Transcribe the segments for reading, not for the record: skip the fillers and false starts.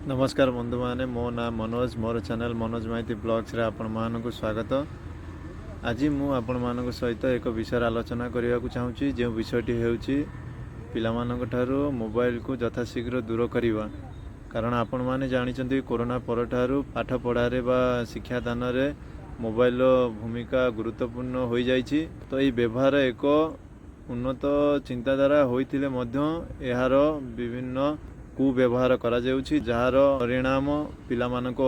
ନମସ୍କାର ବନ୍ଧୁମାନେ, ମୋ ନାଁ ମନୋଜ। ମୋର ଚ୍ୟାନେଲ୍ ମନୋଜ ମାଇତି ବ୍ଲଗ୍ସରେ ଆପଣମାନଙ୍କୁ ସ୍ୱାଗତ। ଆଜି ମୁଁ ଆପଣମାନଙ୍କ ସହିତ ଏକ ବିଷୟରେ ଆଲୋଚନା କରିବାକୁ ଚାହୁଁଛି, ଯେଉଁ ବିଷୟଟି ହେଉଛି ପିଲାମାନଙ୍କ ଠାରୁ ମୋବାଇଲକୁ ଯଥାଶୀଘ୍ର ଦୂର କରିବା। କାରଣ ଆପଣମାନେ ଜାଣିଛନ୍ତି, କୋରୋନା ପରଠାରୁ ପାଠପଢ଼ାରେ ବା ଶିକ୍ଷାଦାନରେ ମୋବାଇଲର ଭୂମିକା ଗୁରୁତ୍ୱପୂର୍ଣ୍ଣ ହୋଇଯାଇଛି। ତ ଏହି ବ୍ୟବହାର ଏକ ଉନ୍ନତ ଚିନ୍ତାଧାରା ହୋଇଥିଲେ ମଧ୍ୟ ଏହାର ବିଭିନ୍ନ କୁବ୍ୟବହାର କରାଯାଉଛି, ଯାହାର ପରିଣାମ ପିଲାମାନଙ୍କ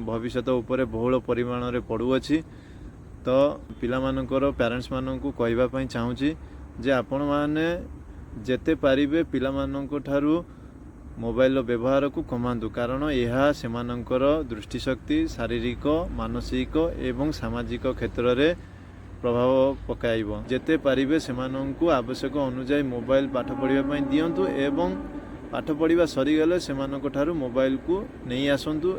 ଭବିଷ୍ୟତ ଉପରେ ବହୁଳ ପରିମାଣରେ ପଡ଼ୁଅଛି। ତ ପିଲାମାନଙ୍କର ପ୍ୟାରେଣ୍ଟସମାନଙ୍କୁ କହିବା ପାଇଁ ଚାହୁଁଛି ଯେ ଆପଣମାନେ ଯେତେ ପାରିବେ ପିଲାମାନଙ୍କ ଠାରୁ ମୋବାଇଲର ବ୍ୟବହାରକୁ କମାନ୍ତୁ, କାରଣ ଏହା ସେମାନଙ୍କର ଦୃଷ୍ଟିଶକ୍ତି, ଶାରୀରିକ, ମାନସିକ ଏବଂ ସାମାଜିକ କ୍ଷେତ୍ରରେ ପ୍ରଭାବ ପକାଇବ। ଯେତେ ପାରିବେ ସେମାନଙ୍କୁ ଆବଶ୍ୟକ ଅନୁଯାୟୀ ମୋବାଇଲ ପାଠ ପଢ଼ିବା ପାଇଁ ଦିଅନ୍ତୁ ଏବଂ ପାଠ ପଢ଼ିବା ସରିଗଲେ ସେମାନଙ୍କ ଠାରୁ ମୋବାଇଲକୁ ନେଇ ଆସନ୍ତୁ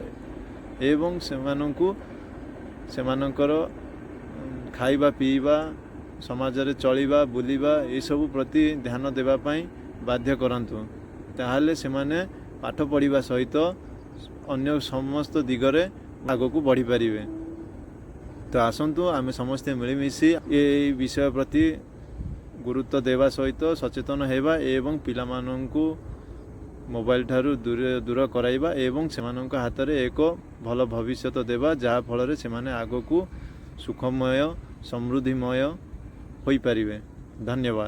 ଏବଂ ସେମାନଙ୍କୁ ସେମାନଙ୍କର ଖାଇବା, ପିଇବା, ସମାଜରେ ଚଳିବା, ବୁଲିବା, ଏସବୁ ପ୍ରତି ଧ୍ୟାନ ଦେବା ପାଇଁ ବାଧ୍ୟ କରନ୍ତୁ। ତାହେଲେ ସେମାନେ ପାଠ ପଢ଼ିବା ସହିତ ଅନ୍ୟ ସମସ୍ତ ଦିଗରେ ଆଗକୁ ବଢ଼ିପାରିବେ। ତ ଆସନ୍ତୁ, ଆମେ ସମସ୍ତେ ମିଳିମିଶି ଏଇ ବିଷୟ ପ୍ରତି ଗୁରୁତ୍ୱ ଦେବା ସହିତ ସଚେତନ ହେବା ଏବଂ ପିଲାମାନଙ୍କୁ ମୋବାଇଲ ଠାରୁ ଦୂର କରାଇବା ଏବଂ ସେମାନଙ୍କ ହାତରେ ଏକ ଭଲ ଭବିଷ୍ୟତ ଦେବା, ଯାହାଫଳରେ ସେମାନେ ଆଗକୁ ସୁଖମୟ, ସମୃଦ୍ଧିମୟ ହୋଇପାରିବେ। ଧନ୍ୟବାଦ।